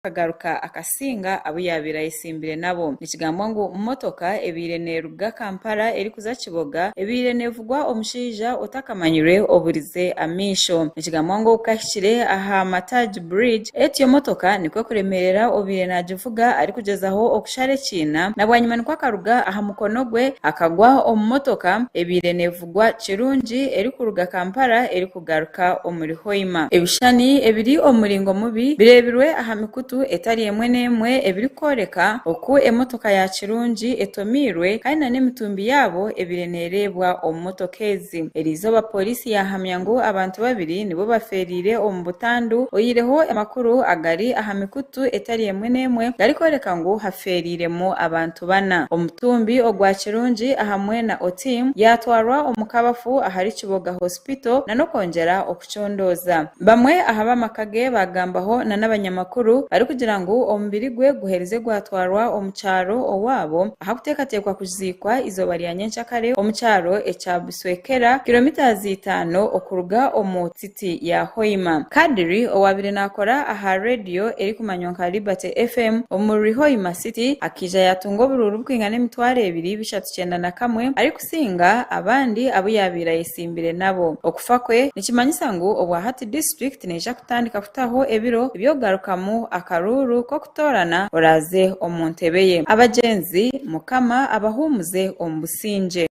Akagaruka akasinga abu yaabaire ayetsimbire nabo. Nikigambwa ngu motoka ebaire neeruga Kampala erikuza Kiboga ebaire neevugwa omushaija otakamanyirwe oburize amaisho. Nikigambwa ngu obu kahikire aha Mataji Bridge, etyo motoka nikwo kuremeerera obaire naagivuga arikugyezaho okushara ekiina na bwanyima nikwo akaruga aha mukono gwe akagwa omu motoka ebaire neevugwa Kirungi erikuruga Kampala erikugaruka omuri Hoima. Ebishushani ebiri omu muringo mubi bireebirwe aha mikutu etari emwe n'emwe ebirikworeka oku emotoka ya Kirungi etomiirwe kandi na n'emitumbi yaabo ebaire neereebwa omu motoka ezi. Eriizooba Pooriisi yaahamya ngu abantu babiri nibo bafeereire omu butandu oyihireho amakuru agari aha mikutu etari emwe n'emwe garikworeka ngu hafeereiremu abantu bana. Omutumbi ogwa Kirungi ahamwe na Otim yaatwarwa omu kabafu ahari Kiboga Hospital na n'okwongyera okucondooza. Bamwe aha b'amaka ge baagambaho na n'abanyamakuru barikugira ngu omubiri gwe guherize gwatwarwa omu kyaro owaabo ahakuteekateekwa kuziikwa eizooba rya nyenkyakare omu kyaro ekya Buswekera, kiromitazi itaano okuruga omu City ya Hoima. Kadiri owaabaire naakora aha rediyo erikumanywa nka Liberty FM omuri Hoima City akaija yaatunga oburuuru burikwingana 20,391 arikusinga abandi abu yaabaire ayetsimbire nabo. Okufa kwe nikimanyisa ngu obwahati disiturikiti neija kutandika kutaho ebiro eby'okugarukamu akaruuru k'okutoorana oraaze omu ntebe ye. Abagyenzi Mukama abahuumuze omu busingye.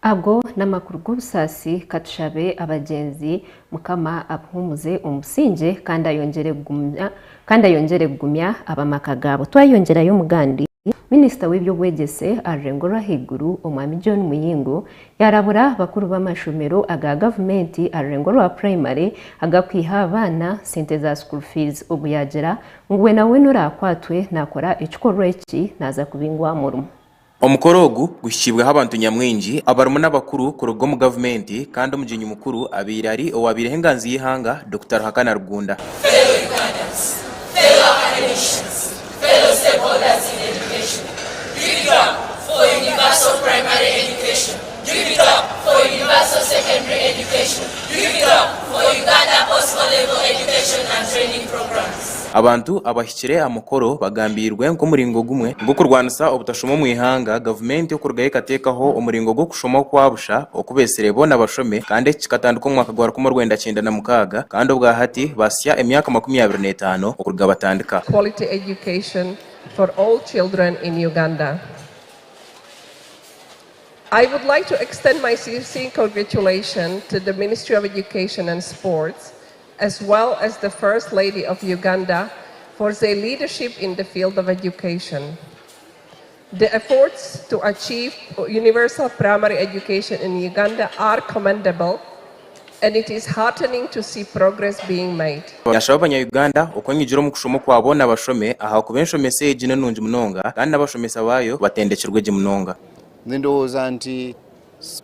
Ago n'amakuru g'obusaasi katushabe abagyenzi Mukama abuhumuze omu busingye kandi ayongyere kugumya kandi ayongyere kugumya ab'amaka gaabo. Twayongyerayo omugandi, Minisita w'eby'obwegyese aha rurengo rw'ahaiguru Omwami John Muyingo yaarabura bakuru b'amashomero aga gavumenti aha rurengo rwa purayimare agakwiha abaana sente za school fees ogu yaagira ngu weena weena oraakwatwe naakora ekikorwa eki naaza kubingwa aha murimo. Omukoro ogu guhikiibweho abantu nyamwingi abarimu n'abakuru kuruga omu gavumenti kandi omugyenyi mukuru abaire ari owabaireho enganzi y'eihanga Dokita Ruhakana Rugunda. Fellow Ugandans, fellow academicians, fellow stakeholders in education, give it up for universal primary education, give it up for universal secondary education, give it up for Uganda post O-level education and training programs. Abantu abahikire aha mukoro bagambiirwe ngu omuringo gumwe gw'okurwanisa obutashoma omu ihanga, gavumenti okurugayo ekateekaho omuringo gw'okushoma okwa busha oku beetsire boona bashome kandi eki kikatandika omu mwaka gwa 1996 kandi obwa hati baasya emyaka 25 okuruga batandika. Quality education for all children in Uganda. I would like to extend my sincere congratulations to the Ministry of Education and Sports as well as the First Lady of Uganda for their leadership in the field of education. The efforts to achieve universal primary education in Uganda are commendable and it is heartening to see progress being made. Yashaba abanya-Uganda okwenyigira omu kushoma okwa boona bashome ahakuba enshomesa egi n'enungi munonga kandi n'abashomesa baayo batendekirwe gye munonga. Nze ndowooza nti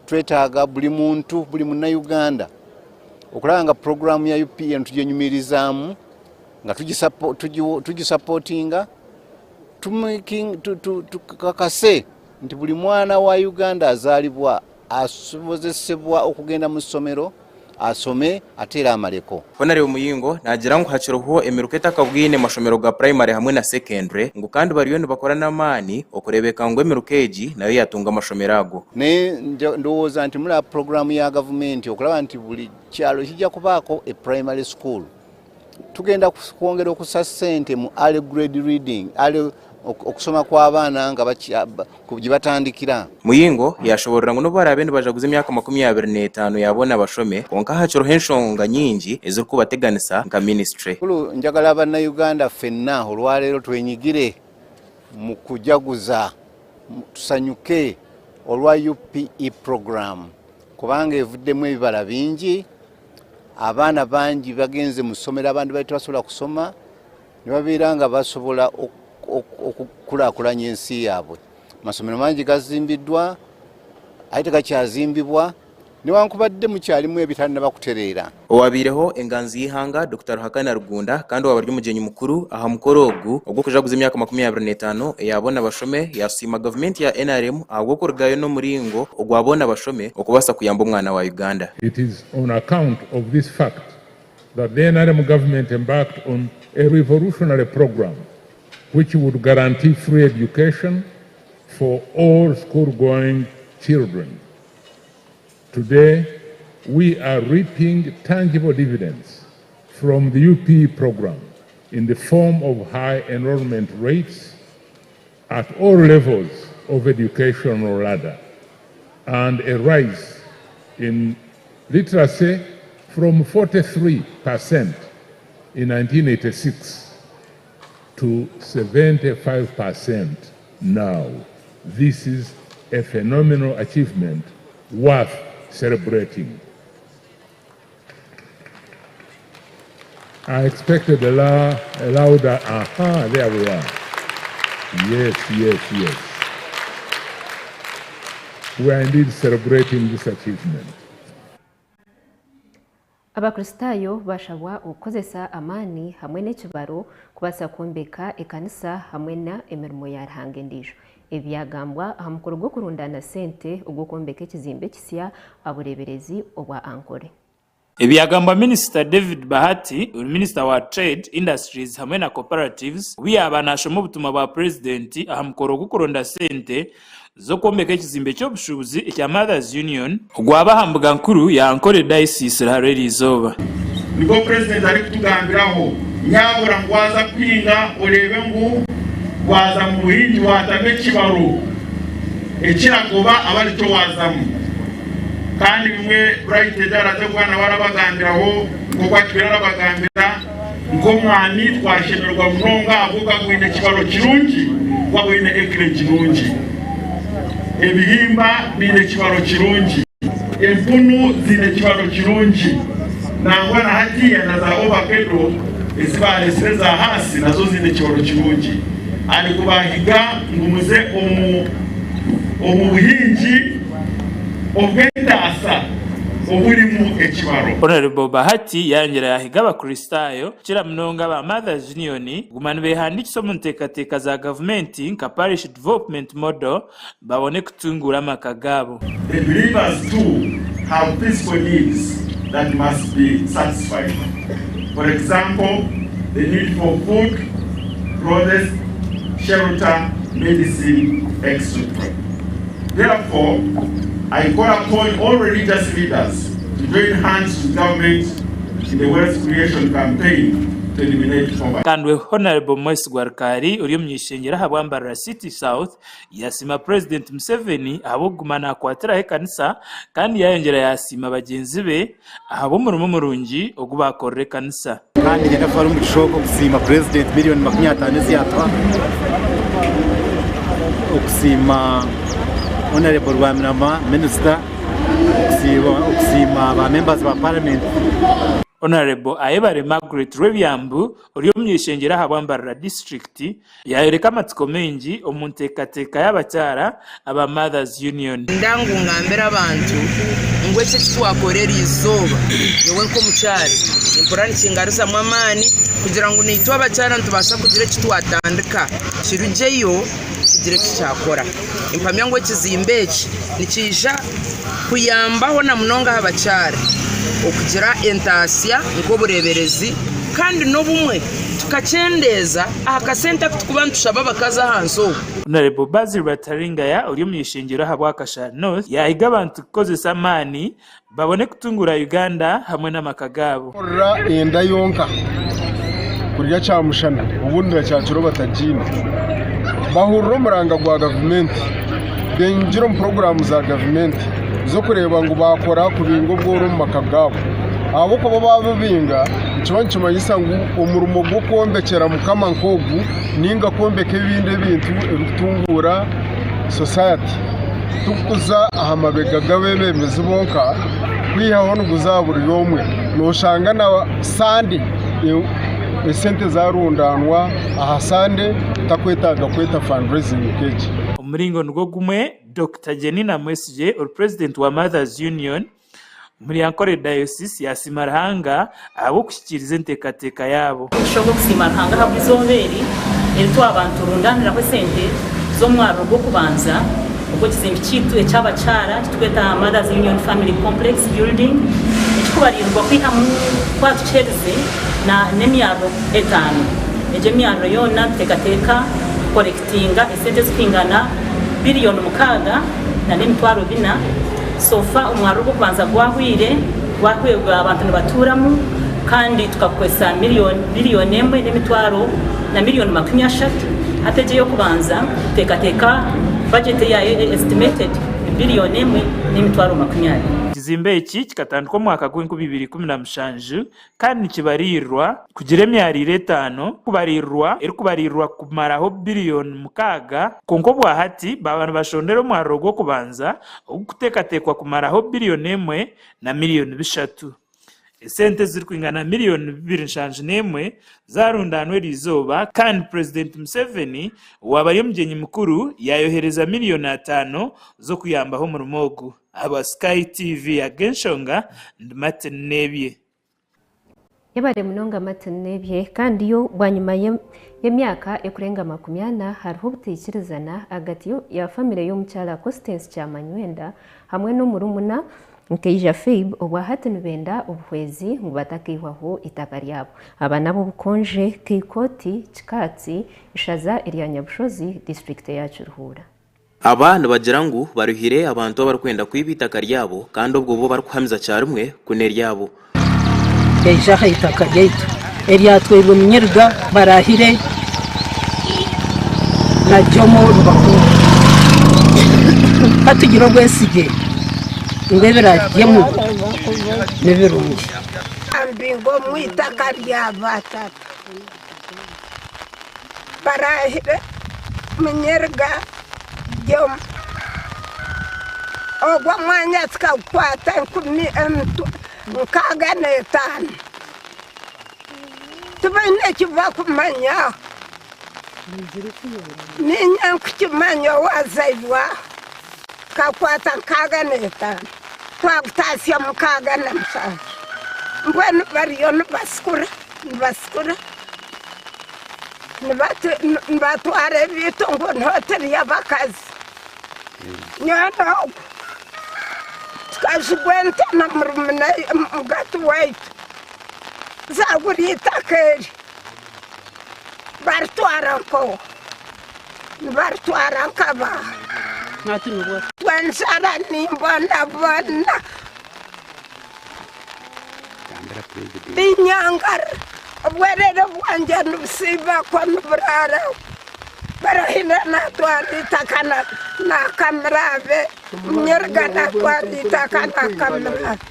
twetaaga buli muntu buli munnayuganda okulaba nga puroguraamu ya UPN tugyenyumirizaamu nga tugisapootinga tukakase nti buli mwana wa Uganda azaalibwa asobozesebwa okugenda mu ssomero asome ate era amaleko. Honourable Muyingo naagira ngu hakiriho emiruka etakabwine mashomero ga purayimare hamwe na sekendure ngu kandi bariyo nibakora n'amaani okureebeka ngu emiruka egi nayo yatunga amashomero ago. Naye ndowooza nti mulaba puroguraamu ya gavumenti okulaba nti buli kyalo kijja kubaako e primary school. Tugenda kwongera okussa ssente mu early grade reading, early okusoma kw'abaana nga gye batandikira. Muyingo yaashoboorora ngu n'obu baraabe nibajaguza emyaka 25 ya Boona Bashome, kwonka hakiriho enshonga nyingi ezirikubateganisa nka minisitule. Ekikuru njagala Bannayuganda ffenna olwaleero twenyigire mu kujaguza tusanyuke olwa UPE program kubanga evuddemu ebibala bingi, abaana bangi bagenze mu ssomero abandi bali tebasobola kusoma ne babeera nga basobola okukulaakulanya ensi yaabwe. Amasomero mangi gazimbiddwa aye tegakyazimbibwa newankubadde mukyalimu ebitannaba kutereera. Owabaireho enganzi y'eihanga Dokita Ruhakana Rugunda kandi owaaba ari omugyenyi mukuru aha mukoro ogu ogw'okujaguza emyaka 25 eya Boona Bashome yasiima gavumenti ya nrm ahabw'okurugayo n'omuringo ogwa Boona Bashome okubaasa kuyamba omwana wa Uganda. It is on account of this fact that the nrm government embarked on. a revolutionary program which would guarantee free education for all school-going children. Today, we are reaping tangible dividends from the UPE program in the form of high enrollment rates at all levels of educational ladder and a rise in literacy from 43% in 1986 to 75% now. This is a phenomenal achievement worth celebrating. I expected a, la, a louder, aha, there we are. Yes, yes, yes. We are indeed celebrating this achievement. Abakristaayo bashabwa okukozesa amaani hamwe n'ekibaro kubaasa kwombeka ekanisa hamwe na emirimo ya Ruhanga endiijo. Ebi byagambwa aha mukoro gw'okurundaana sente ogw'okwombeka ekizimbe ekisya aha bureeberezi obwa Ankole. Ebyagambwa Minisita David Bahati ori Minisita wa Trade, Industries hamwe na Cooperatives obu yaaba nashoma obutumwa bwa Purezidenti aha mukoro gw'okuronda sente z'okwombeka ekizimbe ky'obushuubuzi ekya Mothers Union ogwaba aha mbuga nkuru ya Ankole Diocese Ruharo eriizooba. Nikwo Purezidenti arikutugambiraho. Nyabura ngu waaza kuhinga oreebe ngu waaza mu buhingi waatamu ekibaro ekiragoba abe arikyo waazamu. Kandi bimwe Bright egi araaze kuba nawe arabagambiraho nk'oku atwire arabagambira. Nk'omwani twashemererwa munonga ahabw'okuba gwine ekibaro kirungi kuba gwine acreage nungi. Ebihimba biine ekibaro kirungi. Empunu ziine ekibaro kirungi. Nangwa na hatiiya na za ovakedo ezi baareetsire eza Haasi nazo ziine ekibaro kirungi. Arikubahiga ngu muze omu omu buhingi obw'entaasa oburimu ekibaro. Honourable Bahati yayongyera yahiga abakristaayo kukira munonga aba Mothers Union kuguma nibehandiikisa omu nteekateeka za gavumenti nka Parish Development Model babone kutunguura amaka gaabo. The believers too have physical needs that must be satisfied. For example, the need for food, clothes, shelter, medicine, etc. Therefore, I call upon all religious leaders to join hands with government in the wealth creation campaign to eliminate poverty. Kandi we Honarebo Mwesigwa Rukaari ori omuny'eishengyero ahabwa Mbarara City South yasiima Purezidenti Museveni ahabw'okuguma nakwatiraho ekanisa kandi yayongyera yasiima bagyenzi be ahabw'omurimo murungi ogu bakorera ekanisa. Kandi niinyenda kutwara omugisha ogu okusiima Purezidenti miriyoni 50 ezi yaatuha, okusiima Honourable Rwamirama minisita, okusiima ba members ba Parliament. Honourable Ayebare Margaret Rwebyambu ori omuny'eishengyero ahabwa Mbarara disiturikiti Yaayoreka amatsiko maingi omu nteekateeka y'abakyara aba Mothers Union. Nda ngu ngambire abantu ngu eki eki twakora eri izooba nyowe nk'omukyara nimpurira nikingaruzamu amaani kugira ngu naitwe abakyara nitubaasa kugira eki twatandika kirugyeyo kigire eki kyakora. Nimpamya ngu ekizimbe eki nikiija kuyambaho na munonga aha bakyara okugira entaasya nk'obureeberezi kandi n'obumwe tukakyendeeza aha kasente aku turikuba nitushaba abakazi ahansi oku. Honourable Basil Bataringaya ori omuny'eishengyero ahabwa Kashari North yaahiga abantu kukozesa amaani babone kutunguura Uganda hamwe n'amaka gaabo. Kurira enda yonka, kurya kyamushana obundi na kyakiro batagiine. Bahurira omuranga gwa gavumenti, beenyigira omu puroguraamu za gavumenti z'okureeba ngu baakora kubinga obworo omu maka gaabo. Ahabw'okuba baabubinga nikiba nikimanyisa ngu omurimo gw'okwombekyera Mukama nk'ogu nainga kwombeka ebindi ebintu ebirikutunguura sosayate tikukuza aha mabega g'abeebembezi bonka kwihaho niguza aha buri omwe. Nooshanga na Sande esente zaarundaanwa aha Sande takwetaaga kweta fundraising nk'egi. Omu muringo nigwo gumwe, Dokita Jenina Mwesigye ori Purezidenti wa Mothers Union omuri Ankole Diocese yasiima Ruhanga ahabw'okuhikiiriza enteekateeka yaabo. Omugisha ogw'okusiima Ruhanga ahabw'eizooba eri, eri twaba niturundaaniraho esente z'omwariro gw'okubanza ogw'ekizimbi kyaitu eky'abakyara eki turikweta Mothers Union Family Complex Building. Ekirikubariirwa kwihamu twatukyerize n'emyariro etaano. Egyo emyariro yoona nituteekateeka kukorekitinga esente ezirikwingana biriyoni 64. So far omwariro ogw'okubanza gwahweire, gwahweirwe abantu nibatuuramu kandi tukakozesa biriyoni emwe n'emitwaro na miriyoni 30. Hati egyo ey'okubanza nituteekateeka bajeti yaayo estimated ni biriyoni 1.20. Ekizimbe eki kikatandikwa omu mwaka gw'enkumi ibiri ikumi na mushanju kandi nikibariirirwa kugira emyariiro etaano kubariirirwa erikubariirirwa kumaraho biriyoni 6 kwonka obwahati baaba nibashondera omwariro gw'okubanza ogurikuteekateekwa kumaraho biriyoni emwe na miriyoni bishatu. Esente ezirikwingana miriyoni 271 zaarundaanwa eriizooba kandi Purezidenti Museveni owaaba ari omugyenyi mukuru yaayohereza miriyoni ataano z'okuyambaho omurimo ogu. Ahabwa Sky TV ag'enshonga, ndi Martin Nebye. Yebare munonga Martin Nebye. Kandi yo bwanyima y'emyaka ekurenga 40 hariho obutaikirizana ahagati ya famire y'omukyara Constance Kyamanywenda hamwe n'omurumuna Nkeija Phoebe obwahati nibenda obuhwezi ngu batakaihwaho eitaka ryabo. Aba n'ab'obukonje, Keikoti, Kikaatsi, Ishaza erya Nyabushozi, disiturikiti eya Kiruhura. Aba nibagira ngu baruhire abantu abarikwenda kwiba eitaka ryabo kandi obwo bo barikuhamiza kyarimwe ku n'eryabo. Yaija aha itaka ryaitu eryatwairwe Munyiriga Barahire na Jomo Rubakuru. Ka tugire obwesigye ngu ebiraarugyemu ni birungi. Bambinga omu itaka rya baatata. Barahire Munyiriga Jomo. Ogwo mwanya tukagukwata 65. Tibaine eki bakumanyaho. Niinye nkukimanya owaazairwe aho. Tukakwata 65, twagutaasya 67. Mbwenu bariyo nibasikura, nibasikura, nibatwara ebintu ngu niho turi abakazi. Nyowe n'ogwo tukajugwa ente na murumuna mugati waitu, zaagura eitaka eri baritwara nkowe, nibaritwara nk'abaaha. Enjara nimbonabona, ninyangara, obwerere bwangye nibusiibakwo niburaaraho. Barahira natwara eitaka nakamira abe, Munyiriga natwara eitaka nakamira abe.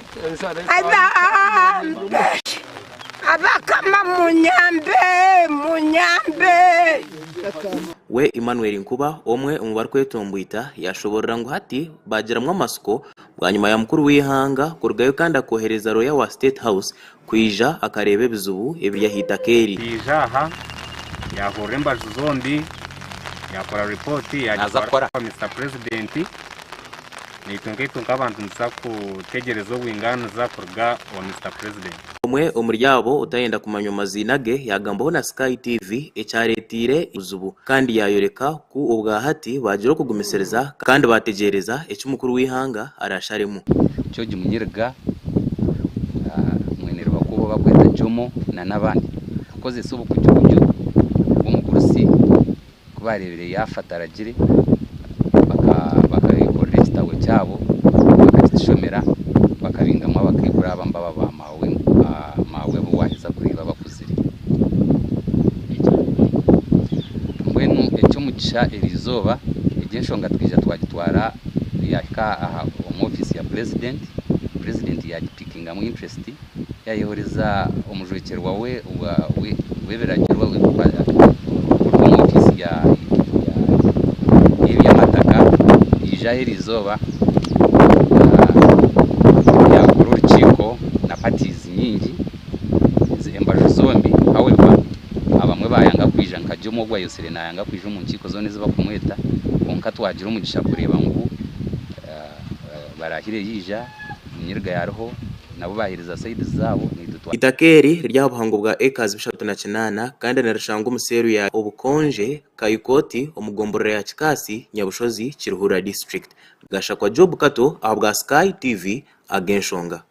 Abambe abakama munyambe munyambe. We Emmanuel Nkuba omwe omu barikwetomboita yashoborora ngu hati bagiramu amatsiko bwanyima ya mukuru w'eihanga kurugayo kandi akohereza looya wa State House kwija akareeba ebizibu ebiri aha itaka eri. Yaija aha, yaahurira embaju zombi, yaakora ripooti yaagitwara owa Mister President. Naitwe nkaitwe nk'abantu nituza kutegyereza obwingaaniza kuruga owa Mister President. Omwe omuri abo otayenda kumanywa maziina ge yaagambaho na Sky TV ekyareeteire obuzibu kandi yaayoreka ku obwahati baagira okugumisiriza kandi baategyereza eki mukuru w'eihanga araasharemu. George Munyiriga, mwene Rubakuba ou barikweta Jomo na n'abandi kukozesa obukujukuju bw'omugurusi ku baareebire yaafa ataragire bakayekorera ekitabo kyabo bakakitushomera bakabingamu abakaikuru aba mbaba ba maawe abu waaheza kureeba abakuzire. Mbwenu eky'omugisha eriizooba egyo enshonga twija twagitwara yaahika aha omu ofiisi ya purezidenti, purezidenti yaagipikingamu interest yaayohereza omujwekyerwa we w'ebiragiro kuruga omu ofiisi y'eby'amataka yaija aha eriizooba yaakora orukiiko na parties nyingi embaju zombi however abamwe baayanga kwija nka Jomo ogwo ayosire naayanga kwija omu nkiiko zoona ezi barikumweta kwonka twagira omugisha kureeba ngu Barahire yaija, Munyiriga yariho, nabo baaheriza sayidi zaabo naitwe twa. Eitaka eri riri aha buhango bwa acres 38 kandi nirishangwa omu seeru ya Obukonje, Kaikoti omu gomborora ya Kikaasi, Nyabushozi, Kiruhura District. Gashakwa Job Kato ahabwa Sky TV, Ag'enshonga.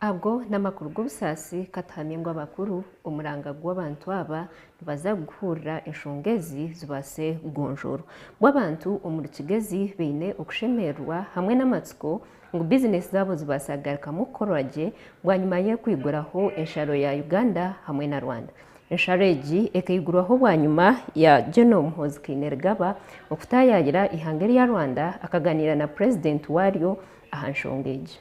Ago n'amakuru g'obusaasi katuhamye ngu abakuru omuranga gw'abantu aba nibaza kuguhurira enshonga ezi zibaase kugonjoorwa. Bwo abantu omuri Kigezi baine okushemererwa hamwe n'amatsiko ngu bizinesi zaabo zibaase kugarukamu kukorwa gye bwanyima y'okwiguraho ensharo ya Uganda hamwe na Rwanda. Ensharo egi ekaigurwaho bwanyima ya General Muhoozi Kainerugaba okutaayaayira eihanga erya Rwanda akaganiira na Purezidenti waaryo aha nshonga egi.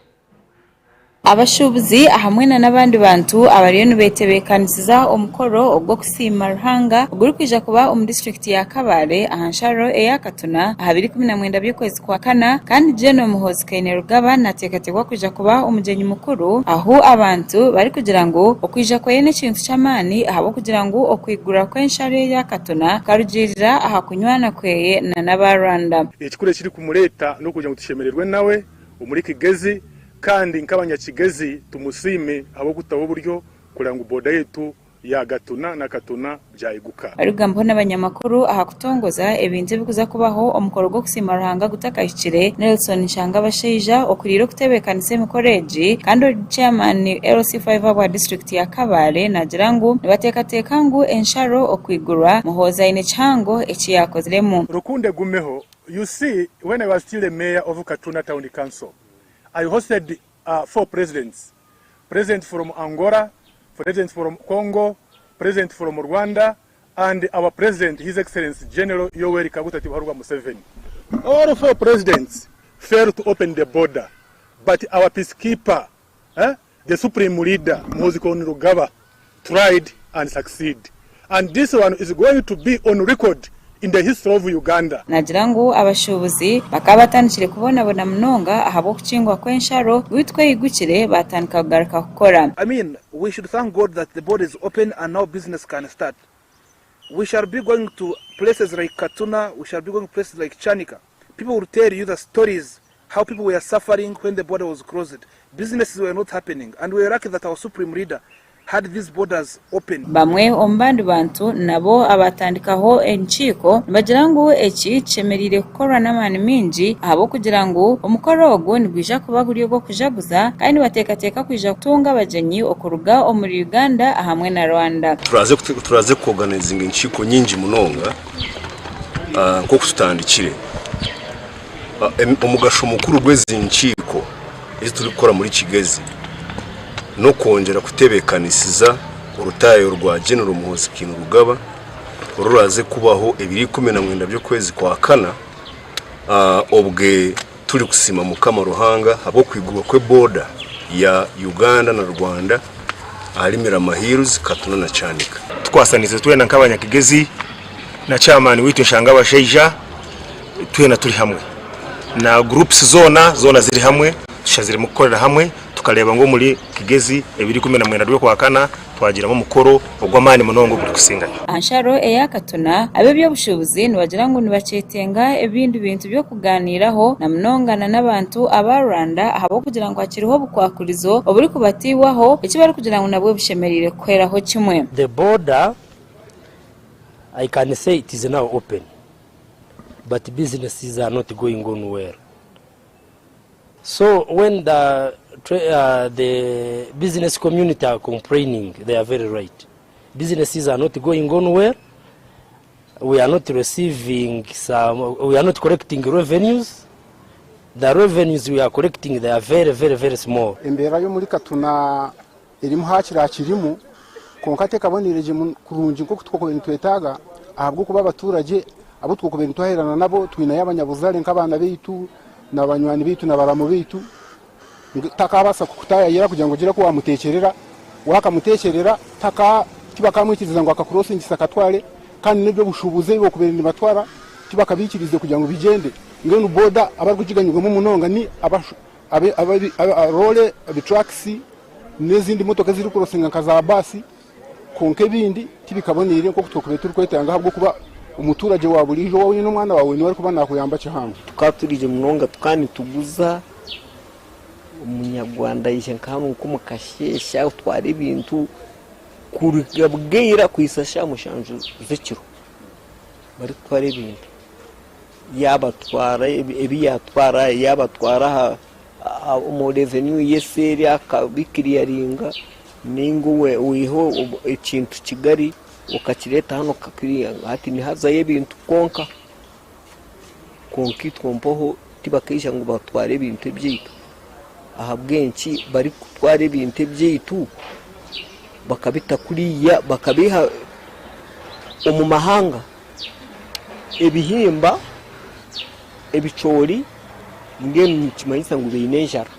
Abashuubuzi ahamwe na n'abandi bantu abariyo nibetebeekanisiza omukoro ogw'okusiima Ruhanga ogurikwija kuba omu disiturikiti ya Kabale aha nsharo eya Katuna aha biri 19 by'okwezi kwa kana kandi Gen. Muhoozi Kainerugaba nateekateekwa kwija kuba omugyenyi mukuru ahu abantu barikugira ngu okwija kweye n'ekintu ky'amaani ahabw'okugira ngu okwigura kw'ensharo eya Katuna kukarugiirira aha kunywana kweye na n'aba Rwanda. Ekikuru ekirikumureeta n'okugira ngu tushemererwe nawe omuri Kigezi Kandi nk'abanyakigezi tumusiime ahabw'okutaho oburyo kureba ngu boda yaitu ya Gatuna na Katuna byayiguka. Arikugambaho n'abanyamakuru aha kutongoza ebintu ebirikuza kubaho omukoro gw'okusiima Ruhanga gutakahikire, Nelson Nshangabasheija okuriire okutebeekanisa emikoro egi kandi ori Chairman LC5 ahabwa disiturikiti ya Kabale naagira ngu nibateekateeka ngu ensharo okwigurwa, Muhoozi aine kihango eki yaakoziremu. Rukundo egumeho, you see when I was still a mayor of Katuna town council, I hosted 4 presidents, president from Angola, president from Congo, president from Rwanda and our president his excellency General Yoweri Kaguta Tibuhaburwa Museveni. All 4 presidents failed to open the border but our peacekeeper eh, the supreme leader Muhoozi Kainerugaba tried and succeed and this one is going to be on record in the history of Uganda. Naagira ngu abashuubuzi bakaba batandikire kubonabona munonga ahabw'okukingwa kw'ensharo beitu ku eyigukire baatandika kugaruka kukora. I mean, we should thank God that the border is open and now business can start. We shall be going to places like Katuna, we shall be going to places like Chanika. People will tell you the stories how people were suffering when the border was closed. Businesses were not happening and we were lucky that our supreme leader had these borders open. Bamwe omu bandi bantu nabo abaatandikaho enkiiko nibagira ngu eki kishemereire kukorwa n'amaani maingi ahabw'okugira ngu omukoro ogu nigwija kuba guri ogw'okujaguza kandi nibateekateeka kwija kutunga abagyenyi okuruga omuri Uganda ahamwe na Rwanda. Turaze turaze kuorganizinga enkiiko nyingi munonga nk'oku tutandikire. Omugasho mukuru gw'ezi nkiiko ezi turikukora muri Kigezi n'okwongyera kutebeekanisiza orutaayo rwa General Muhoozi Kainerugaba oruraaze kubaho ebiro 19 by'okwezi kwa kana obwe turikusiima Mukama Ruhanga ahabw'okwigurwa kw'eboda ya Uganda na Rwanda ahari Mirama Hills, Katuna na Kyanika. Tukwasanize twena nk'abanyakigezi na chairman waitu Nshangabashaija twena turi hamwe na groups zoona zoona ziri hamwe tushaziremu kukorera hamwe tukareeba ngu omuri Kigezi ebiro 19 rw'okwakana twagiramu omukoro ogw'amaani munonga ogurikusingayo. Aha nsharo eya Katuna, ab'eby'obushuubuzi nibagira ngu nibakyetenga ebindi bintu by'okugaaniiraho na munonga na n'abantu aba Rwanda ahabw'okugira ngu hakiriho obukwakurizo oburikubatiibwaho eki barikugira ngu nabwo bushemereire kuhweraho kimwe. The border I can say it is now open but businesses are not going on well. So when the, the business community are complaining, they are very right. Businesses are not going on well. We are not receiving some, we are not collecting revenues. The revenues we are collecting, they are very, very, very small. Embeera y'omuri Katuna erimu hakiri hakirimu kwonka tekaboniire gye kurungi nk'oku twakubaire nitwetaaga ahabw'okuba abaturage abu twakubaire nitwaheerana nabo twineyo abanyabuzaare nk'abaana baitu na banywani baitu na baramu baitu takabaasa kukutaayayira kugira ngu ogire oku waamuteekyerera waakamuteekyerera tibakamwikiriza ngu akakurosingise akatware kandi n'eby'obushuubuzi ebi bakubaire nibatwara tibakabiikiriize kugira ngu bigyende mbwenu boda abarikugiganyirwamu munonga ni roore, ebiturakisi n'ezindi motoka ezirikurosinga nka za baasi kwonka ebindi tibikaboneire nk'oku twakubaire turikwetaaga ahabw'okuba omuturage wa buriijo waaba oine omwana waawe niwe arikuba naakuyamba kihango. Tukaba turiire munonga tukaba nituguza omunyarwanda aija nka hanu nk'omu kasheeshe atwara ebintu kuruga bwaira kuhitsya shaaha mushanju z'ekiro barikutwara ebintu. Yaaba atwara ebi yaatwara, yaaba atwara aha. omu revenue y'eseeri akabikiriyaringa ninga oihe ekintu kigari okakireeta hanu okakiriyaringa hati nihazayo ebintu kwonka kwonka itwe mpaho tibakaija ngu batware ebintu ebyaitu ahabw'enki barikutwara ebintu ebyaitu bakabita kuriya bakabiiha omu mahanga. Ebihimba, ebicoori mbwenu nikimanyisa ngu baine enjara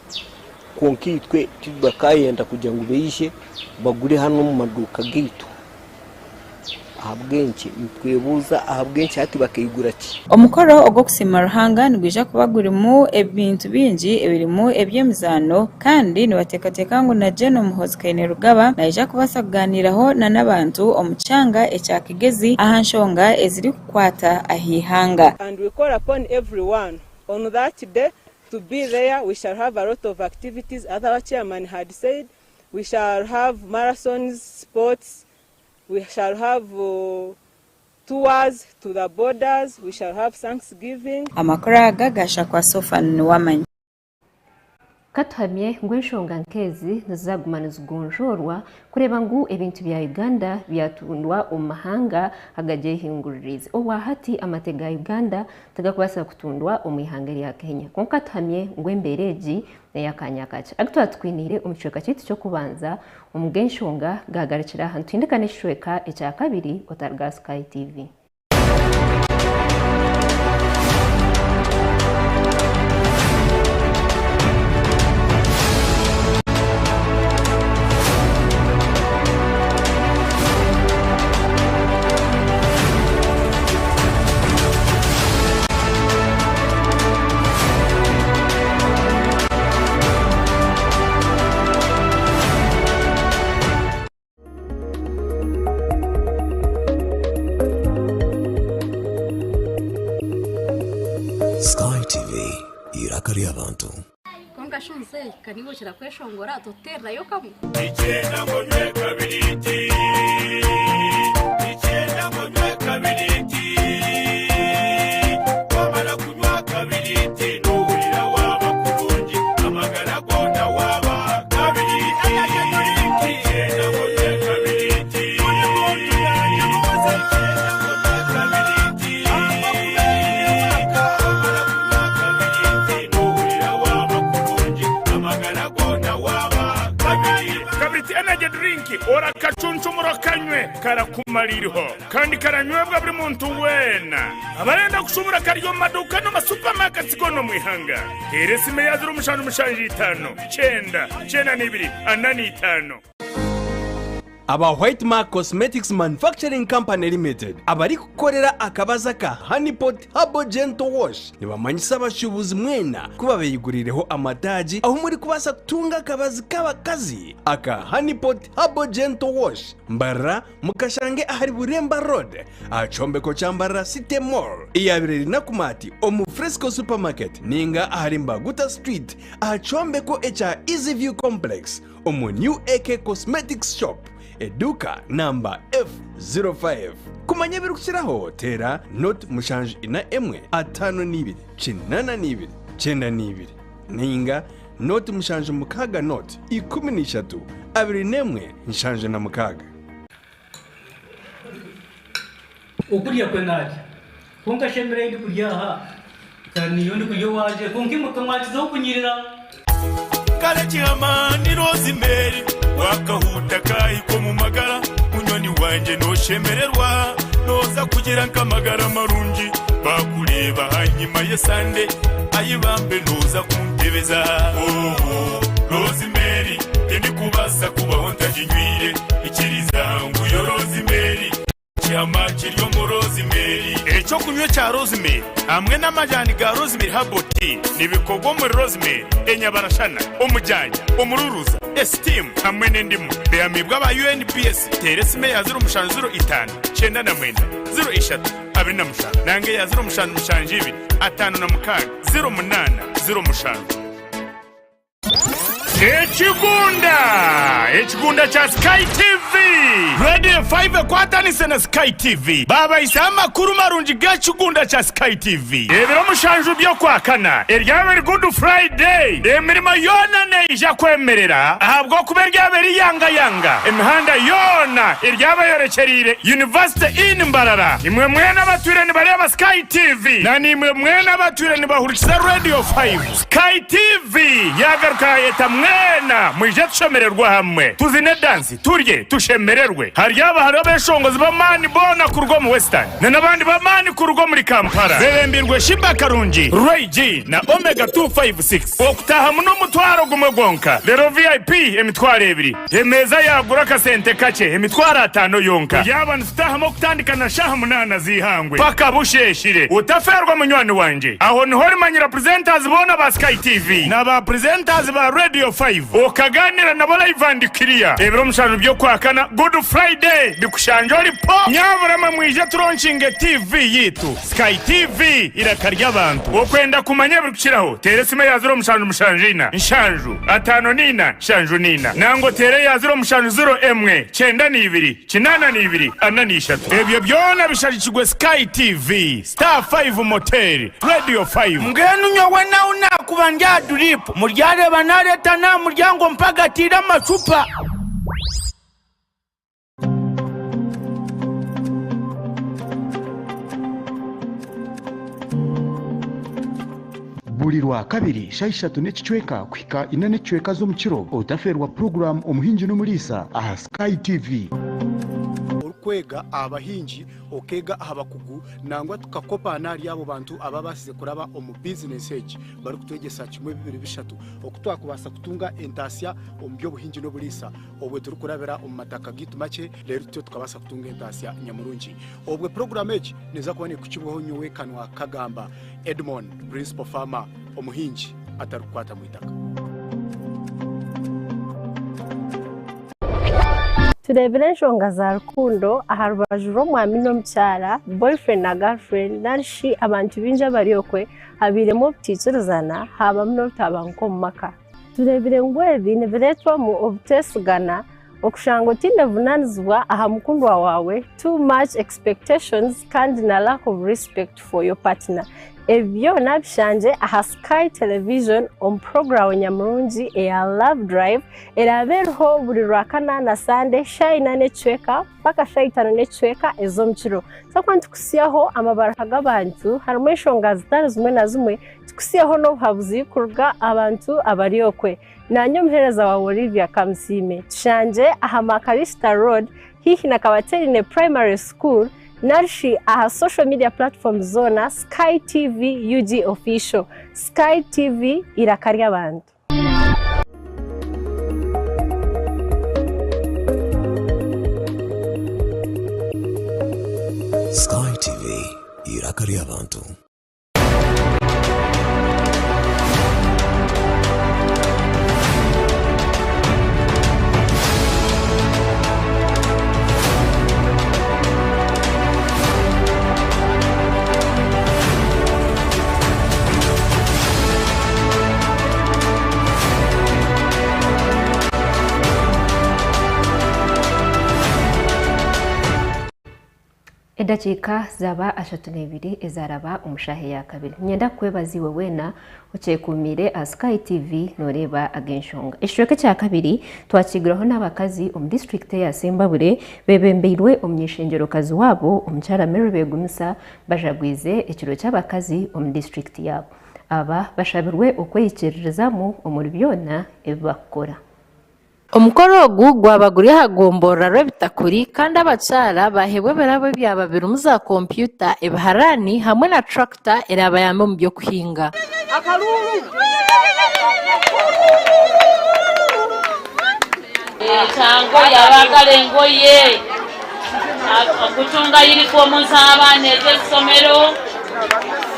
kwonka itwe tibakayenda kugira ngu baije bagure hanu omu maduuka gaitu. Ahabw'enki? Nitwebuuza ahabw'enki hati bakaigura ki? Omukoro ogw'okusiima Ruhanga nigwija kuba gurimu ebintu bingi ebirimu eby'emizaano kandi nibateekateeka ngu na Gen Muhoozi Kainerugaba naija kubaasa kugaaniiraho na n'abantu omu kyanga ekya Kigezi aha nshonga ezirikukwata aha ihanga. And we call upon everyone on that day to be there, we shall have a lot of activities as our chairman had said, we shall have marathons, sports, we shall have tours to the borders, we shall have thanksgiving. Amakuru aga gaashakwa Sofan Niwamanya. Ka tuhamye ngu enshonga nk'ezi nizaguma nizigonjoorwa kureeba ngu ebintu bya Uganda byatundwa omu mahanga agagyehinguririize. Obwa hati amate ga Uganda tigakubaasa kutundwa omu ihanga erya Kenya. Kwonka tuhamye ngu embeera egi n'ey'akaanya kakye. Agu twaba tukwiniire omu kicweka kyaitu ky'okubanza omu g'enshonga gaagarukira aha. Nituhindika n'ekicweka ekya kabiri otaruga aha Sky TV. Sky TV, eiraka ry'abantu. Kwonka shi muzeeyi, ka niiwe okira kweshongora, totuteererayo kamwe? Nikyenda ngu onywe kabiriiti Nikyenda ngu onywe kabiriiti Wamara kunywa kabiriiti Nohurira waaba kurungi Amagara goona waaba kabiriiti Nikyenda ngu onywe kabiriiti Buri muntu naagibuuza Nikyenda ngu onywe kabiriiti Wamara kunywa kabiriiti Nohurira waaba kurungi Amagara goona waaba kabiriiti Kabiriiti Energy Drink orakacuncumura okanywe karakumara iriho kandi karanywebwa buri muntu weena. Abarenda kushubura kari omu maduuka n'omu masupamaketi goona omu ihanga. Teera esimu eya 0775 9 92 45. Aba White Mark Cosmetics Manufacturing Company Limited abarikukorera akabazi aka Honey Pot Herbal Gentle Wash nibamanyisa abashuubuzi mwena ku babeyiguriireho amataagi ahu murikubaasa kutunga akabazi k'abakazi aka Honey Pot Herbal Gentle Wash. Mbarara mukashange ahari Buremba Road aha kyombeko kya Mbarara City Mall eyabaire eri Nakumatt omu Fresco Supermarket ninga ahari Mbaguta Street aha kyombeko ekya Easy View Complex omu New AK Cosmetics Shop eduuka namba F05. Kumanya ebirikukiraho teera nought 74 52 82 92 ninga nought 76 nought 13 21 76. Okurya kwe naarya, kwonka shi emere ei ndikurya aha ka niyo ndikurya owangye, kwonka imwe ka mwakizaho kunyirira. Kare kihama ni Rosemary wakahuta kahika omu magara munywani wangye noshemererwa noza kugira nk'amagara marungi bakureeba ahanyima y'esande ayi bambe noza kuntebeza ooh Rosemary tindikubaasa kubaho ntaginywire ikiriza ngu yo Rosemary Kihama kiri omu Rosemary. Eky'okunywa ekya Rosemary hamwe n'amajani ga Rosemary Herbal Tea nibikorwa omuri Rosemary, enyabarashana, omujanja, omururuza, esitiimu hamwe n'endimu. Bihamiibwe aba UNBS. Teera esimu eya 0705 99 03 27 nanga eya 0772 56 08 07. Ekigunda! Ekigunda kya Sky TV! Radio 5 ekwatanise na Sky TV baabahisaho amakuru marungi g'ekigunda kya Sky TV. Ebiro mushanju by'Okwakana eryaba eri Good Friday, emirimo yoona neija kwemerera ahabw'okuba eryaba eri yangayanga. Emihanda yoona eryaba eyorekyereire University Inn Mbarara. Imwe mwena abatwire nibareeba Sky TV na naimwe mwena abatwire nibahurikiza Radio 5, Sky TV yaagaruka yaayeta mwena mwije tushemererwe hamwe, tuzine dansi, turye, tushemererwe. Haryaba hariho abeshongozi b'amaani boona kuruga omu Western na n'abandi b'amaani kuruga omuri Kampala bebembirwe Sheebah Karungi, Ray G na Omega 256. Okutaahamu n'omutwaro gumwe gwonka, reero VIP emitwaro ebiri. Emeeza yaagura akasente kakye emitwaro ataano yonka. Turyaba nitutaahamu okutandika na shaaha munaana z'eihangwe paka busheeshire. Otafeerwa munywani wangye. Aho niho orimanyira presenters boona ba Sky TV na ba presenters ba Radio 5 okagaaniira nabo live and clear. Ebiro mushanju by'Okwakana, Good Friday, bikushangye ori po! Nyabura mwe mwije turonkinge TV yaitu. Sky TV, eiraka ry'abantu. Okwenda kumanya ebirikukiraho, teera esimu eya 0774 7 54 74 nangwa oteere eya 0701 92 82 43. Ebyo byona bishagikirwe Sky TV, Star 5 Motel, Radio 5. Mbwenu nyowe nahu naakuba ndi aha duriipu, muryareeba naareeta n'aha muryango mpagatiire amacupa. Buri Rwakabiri shaaha ishatu n'ekicweka kuhika ina n'ekicweka z'omukiro, otafeerwa puroguraamu Omuhingi n'Omuriisa aha Sky TV. Orikwega aha bahingi, okeega aha bakugu nangwa tukakopaana ahari abo bantu ababaasize kuraba omu bizinesi egi barikutwegyesa kimwe bibiri bishatu oku twakubaasa kutunga entaasya omu by'obuhingi n'oburiisa. Obwe turikurabira omu mataka gaitu makye reero tutyo tukabaasa kutunga entaasya nyamurungi. Obwe puroguraamu egi neeza kuba neekukibwaho nyowe Kanwa Kagamba Edmond, Principal Farmer, omuhingi atarikukwata mu itaka. Tureebire enshonga za rukundo aha rubaju rw'omwami n'omukyara, boyfriend na girlfriend, nari shi abantu baingi abari okwe, habairemu obutaikirizana haabamu n'obutabanguko omu maka. Tureebire ngu ebi nibireetwamu obuteesigana, okushanga otaine buvunaanizibwa aha mukundwa waawe, too much expectations kandi na lack of respect for your partner. Ebi byona bishangye aha Sky Television omu puroguraamu nyamurungi eya Love Drive eraabe eriho buri Rwakana na Sande shaaha ina n'ekicweka mpaka shaaha itaano n'ekicweka ez'omukiro. Twakuba nitukutsyaho amabaruha g'abantu harimu enshonga zitari zimwe na zimwe Tukutsiyeho n'obuhabuzi kuruga aha bantu abari okwe. Naanye omuheereza waawe Olivia Kamusiime. Tushangye aha Makarista Road haihi na Kabaterine Primary School narishi aha social media platforms zoona Sky TV UG Official. Sky TV eiraka ry'abantu. Sky TV, eiraka ry'abantu. Edakiika zaaba 32 ezaaraba omu shaaha eya kabiri. Niinyenda kukwebaza iwe weena okyekuumiire aha Sky TV nooreeba ag'enshonga. Ekicweka ekya kabiri twakiiguraho n'abakazi omu disiturikiti eya Sembabure beebembeirwe omuny'eishengyerokazi waabo omukyara Mary Begumisa bajagwize ekiro ky'abakazi omu disiturikiti yaabo. Aba bashabirwe okweyikiririzamu omuri byona ebi bakukora. Omukoro ogu gwaba guri aha gomborora Rwebitakuri kandi abakyara baheebwa ebirabo ebyaba birimu za kompyuta, ebiharaani hamwe na turakita erabayambe omu by'okuhinga. Ekyangoye abaagala engoye, okutunga yunifoomu z'abaana ez'eisomero,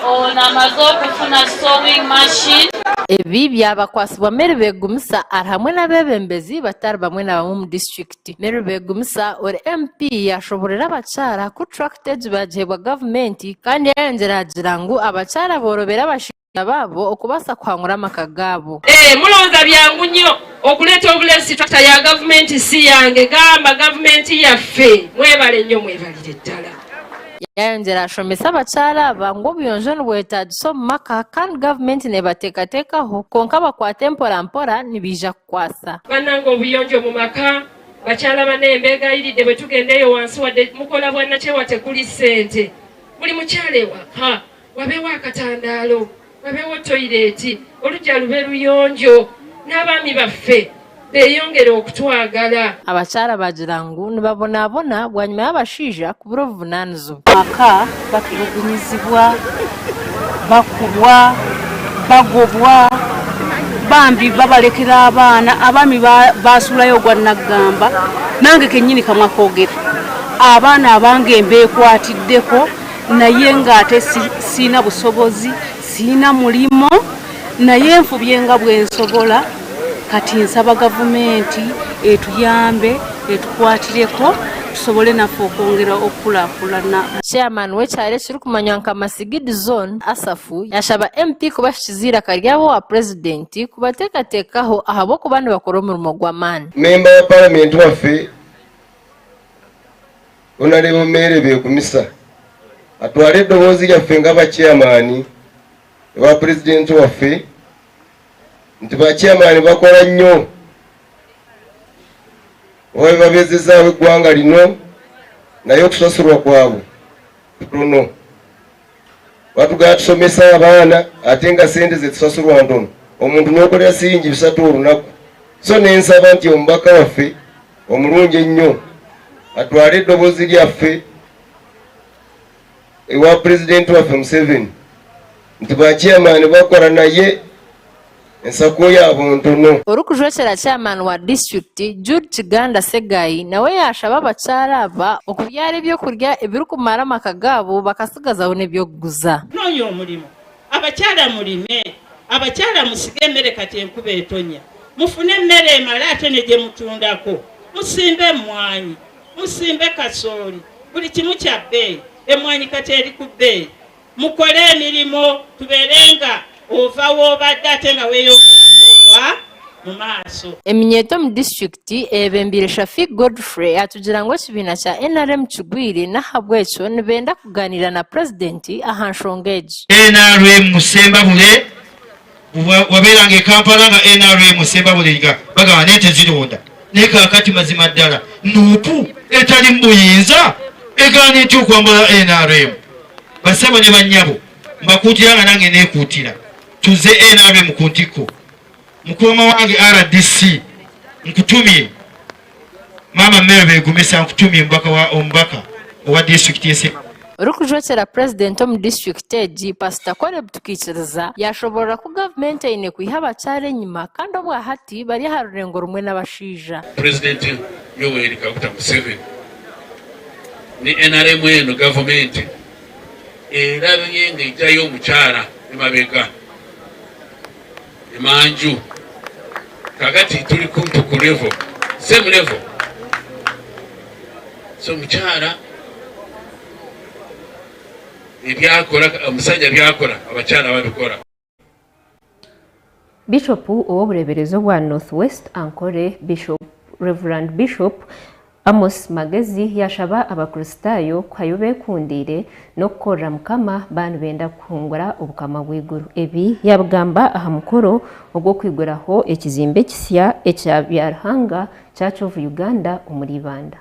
ono amaze okufuna sewing machine. Ebi byabakwatsibwa Mary Begumisa ari hamwe n'abeebembezi batari bamwe na bamwe omu disiturikiti. Mary Begumisa ori MP yaashoboorora abakyara ku turakita egi baagiheebwa gavumenti kandi yayongyera agira ngu abakyara boorobere abashaija. baabo okubaasa kuhangura amaka gaabo. Eeh mulowooza byangu nnyo okuleeta obuleesi tractor ya gavumenti si yange gamba gavumenti yaffe mwebale nnyo mwebalire ddala. Yayongyera ashomesa abakyara aba ngu obuyonjo nibwetagisa omu maka kandi gavumenti nebateekateekaho kwonka bakwate mpora mpora nibaija kukwasa. Banange obuyonjo mu maka bakyala banaye mbegayiridde bwetugenda eyo wansi wadde mukola bwannakyewa tekuli ssente buli mukyala ewaka wabeewo akatandaalo, wabeewo toyireeti, oluggya lube luyonjo n'abaami baffe beeyongere okutwagala. Abakyara baagira ngu nibabonabona bwanyima y'abashaija kubura obuvunaanizibwa. Amaka batulugunyizibwa, bakubwa, bagobwa, bambi babalekera abaana, abaami basuulayo ogwa naggamba, nange kennyini kamwa koogera, abaana abange mbeekwatiddeko naye ng'ate sirina busobozi, sirina mulimo naye nfubye nga bwe nsobola. Kati nsaba gavumenti etuyambe etukwatireko tusobole naffe okwongera okukulaakulana. Chairman w'ekyaro ekirikumanywa nka Masigidi Zone, Asafu, yashaba MP kubashikiza eiraka ryabo owa Purezidenti kubateekateekaho ahabw'okuba nibakora omurimo gw'amaani. Memba wa Paramenti waffe Honarebo Mary Begumisa atware eddoboozi lyaffe nga ba chairman ewa Pulezidenti waffe nti ba chairman bakola nnyo oba bebabezezaawo eggwanga lino naye okusasulwa kwabwe kutono. Batugamba tusomese abaana ate nga sente zetusasulwa ntono, omuntu nokolera siringi 300 olunaku. So nensaba nti omubaka waffe omulungi ennyo atwale eddoboozi lyaffe ewa pulezidenti waffe Museveni nti ba chairman bakola naye ensako yaabo ntono. Orikujwekyera chairman wa disiturikiti, Jude Kiganda Ssegayi nawe yaashaba abakyara aba okubyara ebyokurya ebirikumara amaka gaabo bakasigazaho n'eby'okuguza. Noonya omurimo. Abakyala murime, abakyala musige emmere kati enkuba etonya, mufune emmere emale ate ne gye mutundako, musimbe emmwanyi, musimbe kasooli, buli kimu kya bbeeyi, emmwanyi kati eri ku bbeeyi. Mukole emirimu tubeere nga ova w'obadde ate nga weeyongerako wa mu maaso. Eminyeeto omu disiturikiti eyebembeire Shafiq Godfrey yatugira ngu ekibiina kya NRM kigwire n'ahabw'ekyo nibenda kugaaniira na Purezidenti aha nshonga egi. Nrm Sembabule wabeeranga e Kampala nga nrm Sembabule nga bagamba naye tezironda naye kaakati mazima ddala nuupu etali mu buyinza egaana etya okwambala nrm bassebo ne bannyabo mbakuutira nga nange neekuutira tuze nrm ku ntikko mukama wange rdc nkutumye Maama Mary Begumisa nkutumye omubaka wa omubaka owa disitulikiti y'e Sembabule. Orikujwekyera Purezidenti omu disiturikiti egi, Pasita Caleb Tukaikiriza yashoborora ku gavumenti eine kwiha abakyara enyima kandi obwahati bari aha rurengo rumwe n'abashaija. Purezidenti Yoweri Kaguta Museveni ni nrm eno gavumenti erabye ng'eggyayo omukyara emabega. Emanju kakati tuli kumpi ku level same level so omukyala ebyakola omusajja byakola abakyala babikola. Bishop ow'obureeberezi obwa North West Ankole Bishop Rev. Bishop Amos Magezi yaashaba Abakristaayo kuhayo beekundiire n'okukorera Mukama baaba nibenda kuhungura obukama bw'eiguru. Ebi yaabigamba aha mukoro ogw'okwiguraho ekizimbe ekisya ekya Byaruhanga Church of Uganda omuri Ibanda.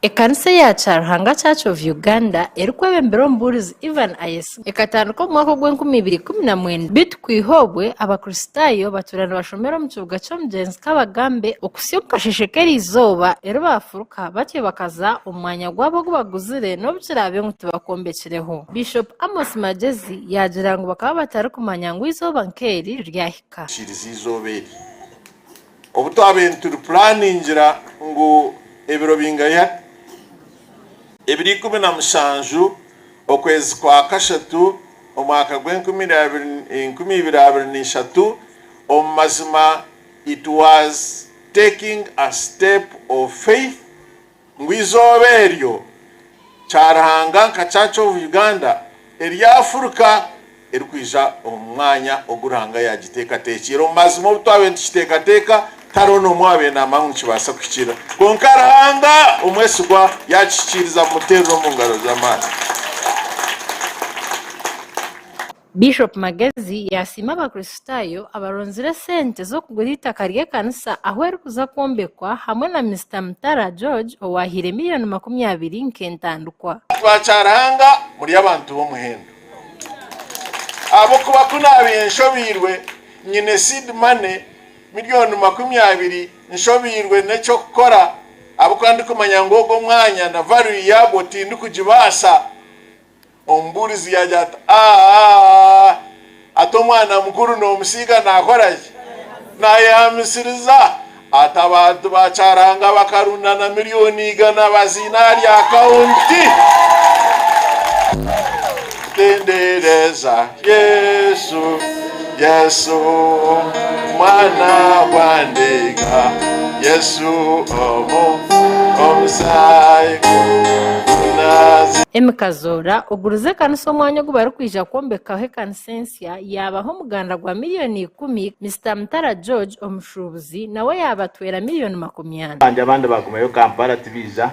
Ekanisa eya Kyaruhanga Church of Uganda erikwebembera omubuurizi Ivan Ayesigwa ekatandika omu mwaka ogw'enkumi ibiri ikumi na mwenda beitu kwiha obwe Abakristaayo batuura nibashomera omu kibuga ky'omugyenzi Kabagambe okuhitsya omu kasheeshe k'eriizooba eri baafuruka batyo bakaza omu mwanya gwabo ogu baguzire n'obu kiraabe ngu tibakwombekireho. Bishop Amos Magyezi yaagira ngu bakaba batarikumanya ngu eizooba nk'eri riryahika. Kiriza eizooba eri. Obu twabaire nituri puraningira ngu ebiro bingahi? Ebiro 17 okwezi kwa kashatu omwaka gw'enkumi 2023, omu mazima it was taking a step of faith ngu eizooba eryo Kyaruhanga nka Church of Uganda eryafuruka. erikwija omu mwanya ogu Ruhanga yaagiteekateekiire. Omu mazima obu twabaire nitukiteekateeka, tihariho n'omwe owaabaire naamanya ngu nikibaasa kuhikiirira. Kwonka Ruhanga omwesigwa yaakihikiiriza. Mumuteerere omu ngaro z'amaani. Bishop Magezi yasiima abakristaayo abaronzire esente z'okugura eitaka ry'ekanisa ahu erikuza kwombekwa hamwe na Mister Mutara George owahaire miriyoni 20 nk'entandikwa. Ba Kyaruhanga muri abantu b'omuhendo ahabw'okuba ku naabaire nshobeirwe nyine seed money miriyoni 20 nshobeirwe n'eky'okukora ahabw'okuba ndikumanya ngu ogwo omwanya na value yaagwo tindikugibaasa. Omubuurizi yaagira ati, Aa, ati omwana mukuru noomusiiga naakora ki? Naayehamisiriza. Ati abantu ba Kyaranga bakarundana miriyoni igana baziine ahari akawunti. Tendereza Yesu, Yesu, Mwana gwa ndiga, Yesu omu omusaayi gunazi. Emmy Kazoora ogurize ekanisa omwanya ogu barikwija kwombekaho ekanisa ensya yaabaha omuganda gwa miriyoni ikumi, Mister Mutara George omushuubuzi nawe yaabatwera miriyoni 40. Bangye abandi baagumayo Kampala tibaija,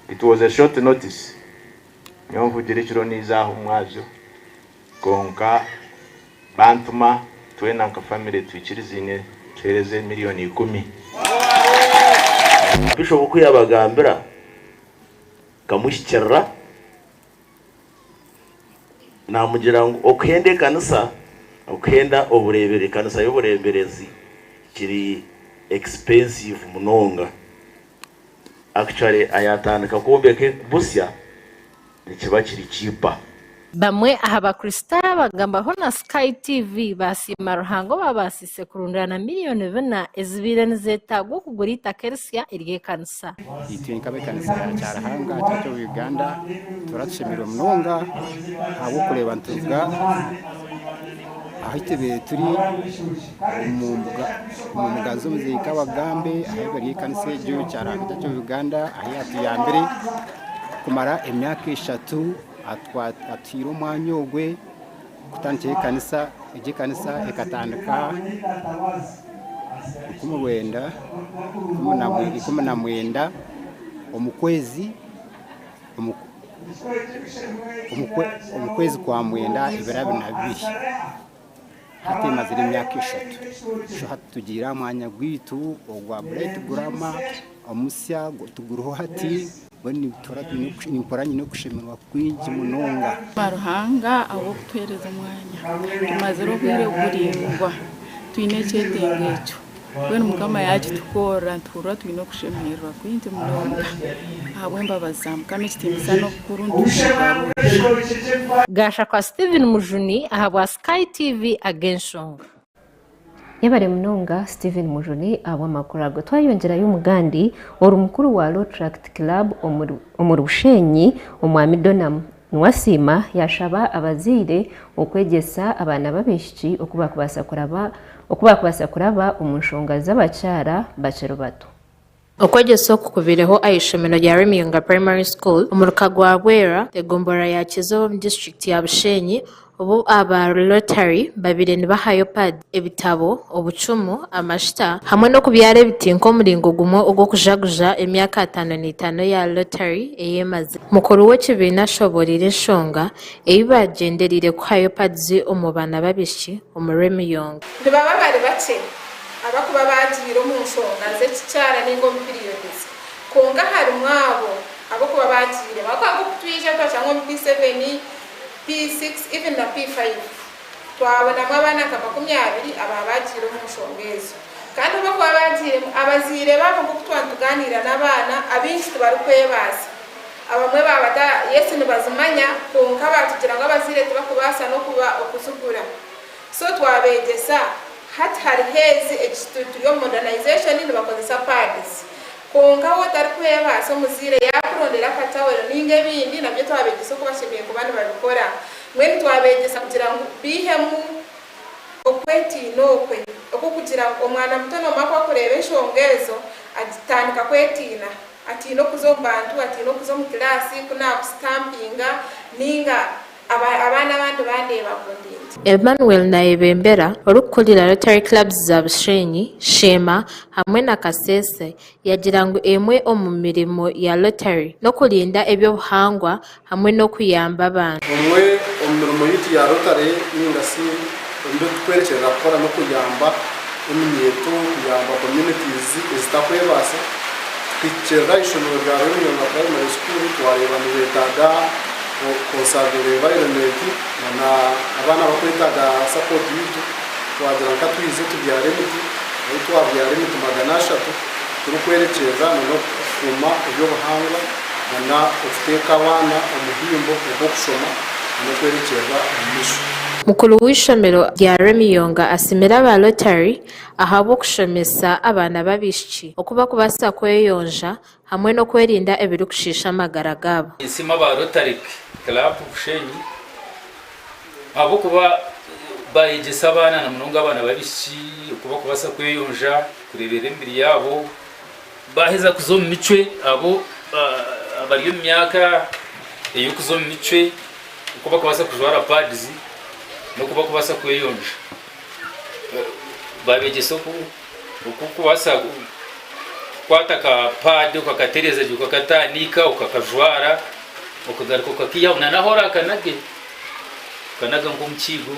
it was a short notice. Nyowe nvugire ekiro niiza aha omwazyo kwonka bantuma twena nka family twikiriziine tuhereze miriyoni ikumi. Bishop ku yabagambira nkamuhikirira namugira ngu okuhenda ekanisa, okuhenda obureebere ekanisa y'obureeberezi kiri expensive munonga. Actually ayatandika kwombeka busya nikiba kiri cheaper. Bamwe aha bakristaayo abagambaho na Sky TV baasiima Ruhanga obabaasiise kurundaana miriyoni bina ezibaire nizeetaagwa okugura eitaka erisya ery'ekanisa. Itwe nk'abekanisa ya Kyaruhanga Church of Uganda tura tushemereirwe munonga ahabw'okureeba nituruga ahu tubaire turi omu mbuga z'omuzeeyi Kabagambe ahu bari ekanisa egyo Kyaruhanga Church of Uganda ahu yatuyambire kumara emyaka eshatu atuhaire omwanya ogwe kutandikiraho ekanisa, egi ekanisa ekatandika 1919 omu kwezi kwa mwenda ebiro 22. Hati emazire emyaka eshatu. So hati tugiire aha mwanya gwaitu ogwa Bright Grammar omusya tuguriho hati mbwenu nituhurira twine nimpurira nyine okushemererwa kwingi munonga. Ruhanga ahabw'okutuheereza omwanya. Tumazire obwire buraingwa twine ekyetengo ekyo. Mbwenu Mukama yaakitukorera nituhurira twine okushemererwa kwingi munonga ahabw'embabazi za Mukama ekitiinisa n'obukuru nitubigarura. Gashakwa Steven Mujuni ahabwa Sky TV ag'enshonga. Yebare munonga Steven Mujuni ahabw'amakuru ago. Twayongyerayo omugandi ori mukuru wa Rotaract Club omuri Bushenyi Omwami Donam Niwasiima yaashaba abazaire okwegyesa abaana b'abaishiki oku baakubaasa kuraba oku baakubaasa kuraba omu nshonga z'abakyara bakiri bato. Okwegyesa oku kubaireho aha ishomero rya Remiyonga Primary School omuruka gwa Bwera, egomborora ya Kizooba omu disiturikiti ya Bushenyi obu aba Rotary babaire nibahayo paadi, ebitabo, obucumu, amashuta hamwe n'okubyara ebiti nk'omuringo gumwe ogw'okujaguza emyaka 55 eya Rotary ei emazire. Mukuru w'ekibiina ashoboreire enshonga ei bagyendereire kuhayo pads omu baana b'abaishiki omu Rwemiyonga. Nibaba bari bakye abakuba baagiire omu nshonga z'ekikyara nainga omu periods, kwonka harimu abo abakuba baagiire ahabw'okuba nk'oku twija twashanga omu P7, P6 even na P5 twabonamu abaana nka 20 ababa baagiire omu nshonga ezo. Kandi obu bakuba baagiiremu, abazaire baabo nk'oku twaba nitugaaniira n'abaana, abaingi tibarikwebaasa. Abamwe baaba bata yes nibazimanya kwonka baatugira ngu abazaire tibakubaasa n'okuba okuzigura. So twabeegyesa, hati hariho ezi egi turi omu modernization nibakozesa pads. Kwonka waaba otarikwebaasa omuzaire yaakurondera akatawero nainga ebindi nabyo twabeegyesa oku bashemereire kuba nibabikora. Mbwenu twabeegyesa kugira ngu baihemu okwetiina okwe okw'okugira ngu omwana muto noomanya ku arikureeba enshonga ezo agitandika kwetiina, atiina okuza omu bantu, atiina okuza omu kilaasi ku naakusitampinga nainga. Abaana abandi bandeeba ngu ndi nti. Emmanuel Nayebembera, orikukurira Rotary Clubs za Bushenyi, Sheema hamwe na Kasese yagira ngu emwe omu mirimo ya Rotary n'okurinda eby'obuhangwa hamwe n'okuyamba abantu. Omwe omu mirimo yaitu ya Rotary ninga shi omu bi turikwerekyerera kukora n'okuyamba eminyeeto, kuyamba communities ezitakwebaasa. Tukahikirira aha ishomero rya Rwemiyonga Primary School twareeba nibetaaga conserving environment na abaana abakwetaaga support yaitu twagira nka twize tubyare emiti ahu twabyara emiti 300 turikwerekyerera na n'okukuuma eby'obuhangwa na n'okuteeka abaana omuhimbo ogw'okushoma na n'okwerekyerera omu maisho. Mukuru w'eishomero rya Rwemiyonga asiimire aba Rotary ahabw'okushomesa abaana b'abaishiki oku barikubaasa kweyonja hamwe n'okwerinda ebirikushiisha amagara gaabo. Ninsiima aba Rotary Club Bushenyi ahabw'okuba bayegyesa abaana na munonga abaana b'abaishiki oku barikubaasa kweyonja, kureeberera emibiri yaabo, baaheza kuza omu micwe abo abari omu myaka ey'okuza omu micwe oku barikubaasa kujwara pads n'oku barikubaasa kweyonja. Babeegyesa oku orikubaasa kukwata ka pad okakatereeza gye okakatandika okakajwara okagaruka okakiihaho na n'ahu orakanage okanaga nk'omu kiigo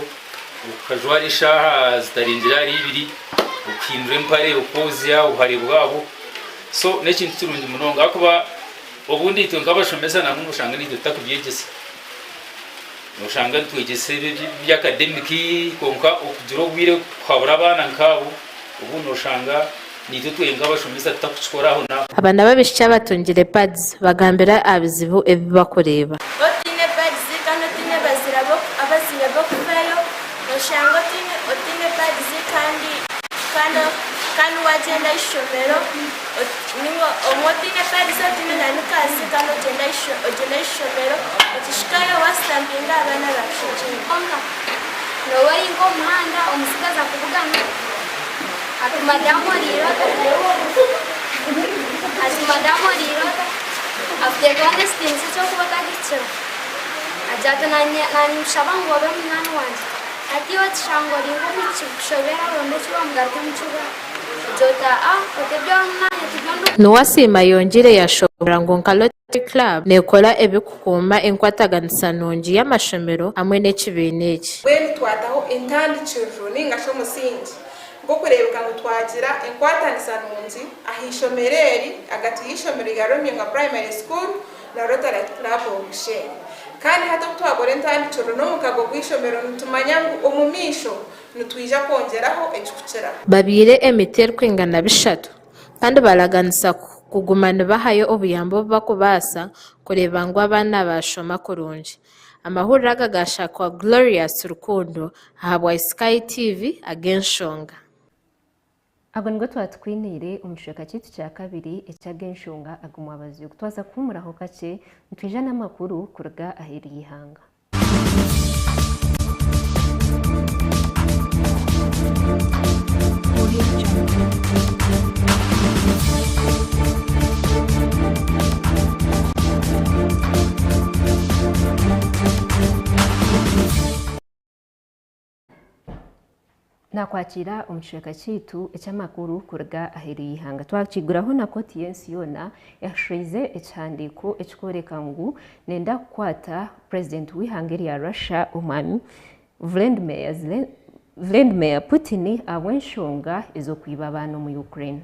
okajwara eshaaha zitarengire ahari ibiri okuhindura empare okwozya obuhare bwabo so n'ekintu kirungi munonga ahakuba obundi itwe nk'abashomesa nangwa noshanga naitwe tutakubyegyesa. Noshanga nitwegyesa ebi eby'academic kwonka okugira obwire kuhabura abaana nkaabo obundi noshanga naitwe twenka abashomesa tutakukikora aho n'aho. Abaana b'abaishiki abatungire pads bagambire aha bizibu ebi bakureeba. Otaine pads kandi otaine abazaire b'okufayo, noshanga otaine pads kandi kandi wagyenda aha ishomero Ninga obumwe otaine pads otaine na knickers kandi ogyende ogyende ah'ishomero okihikayo wasitampinga abaana bakushekyeera. Kwonka nooba ori nk'omu muhanda omutsigazi akubugana ati madamu oriirota ati madamu oriirota akuteekaho n'ekitiinisa eky'okuba otarihikira agira ati naanye niinkushaba ngu obe munywani wangye hati iwe okishanga ori nk'omwishiki bikushobera oronde eki wamugaruka omu kibuga. Nuwasiima yongiire yashoboorora ngu nka Rotary Club nekora ebikukuuma enkwataganisa nungi y'amashomero hamwe n'ekibiina eki. Mbwenu twataho entandikiriro nainga shi omusingi gw'okureebeka ngu twagira enkwatanisa nungi aha ishomero eri ahagati y'eishomero rya Rwemyonga Primary School na Rotary Club of Bushenyi. Kandi hati obu twakora entandikiriro n'omukago gw'eishomero nitumanya ngu omu maisho Nitwija kwongyeraho ekikukiraho. Babyaire emiti erikwingana bishatu kandi baraganisa kuguma nibahayo obuyambi obu barikubaasa kureeba ngu abaana baashoma kurungi. Amahurire aga gaashakwa Glorious Rukundo ahabwa Sky TV ag'enshonga. Ago nigo twatukwiniire omu kicweka kyaitu kya kabiri eky'ag'enshonga ag'omwabazyo. Ku twaza kuhuumuraho kakye, nitwija n'amakuru kuruga aheeru y'eihanga. Naakwakiira omu kicweka kyaitu eky'amakuru kuruga aheeru y'eihanga. Twakiguraho na kooti y'ensi yoona ehashweize ekihandiiko ekikworeka ngu nenda kukwata purezidenti w'eihanga erya Russia Omwami Vladimir Putin ahabw'enshonga ez'okwiba abaana omu Ukraine.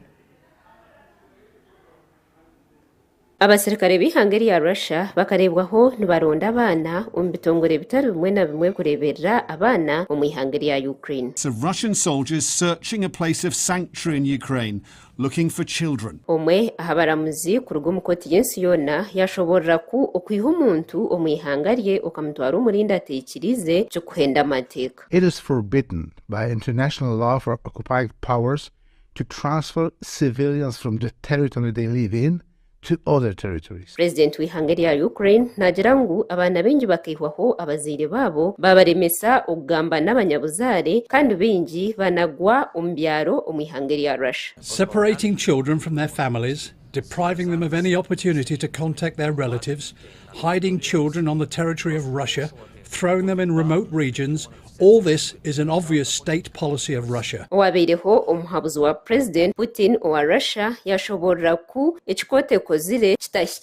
Abaserukare b'eihanga erya Russia bakareebwaho nibaronda abaana omu bitongore bitari bimwe na bimwe kureeberera abaana omu ihanga erya Ukraine. Of Russian soldiers searching a place of sanctuary in Ukraine, looking for children. Omwe aha baramuzi kuruga omu kooti y'ensi yoona yashoboorora ku okwiha omuntu omu ihanga rye okamutwara omu rindi ataikiriize kikuhenda amateeka. It is forbidden by international law for occupied powers to transfer civilians from the territory they live in to other territories. Purezidenti w'eihanga erya Ukraine naagira ngu abaana baingi bakaihwaho abazaire baabo baabaremesa okugamba n'abanyabuzaare kandi baingi banagwa omu byaro omu ihanga erya Russia. Separating children from their families, depriving them of any opportunity to contact their relatives, hiding children on the territory of Russia, throwing them in remote regions. All this is an obvious state policy of Russia. Owabaireho omuhabuzi wa President Putin owa Russia yashoborora ku eki kooti ekozire kitahikire.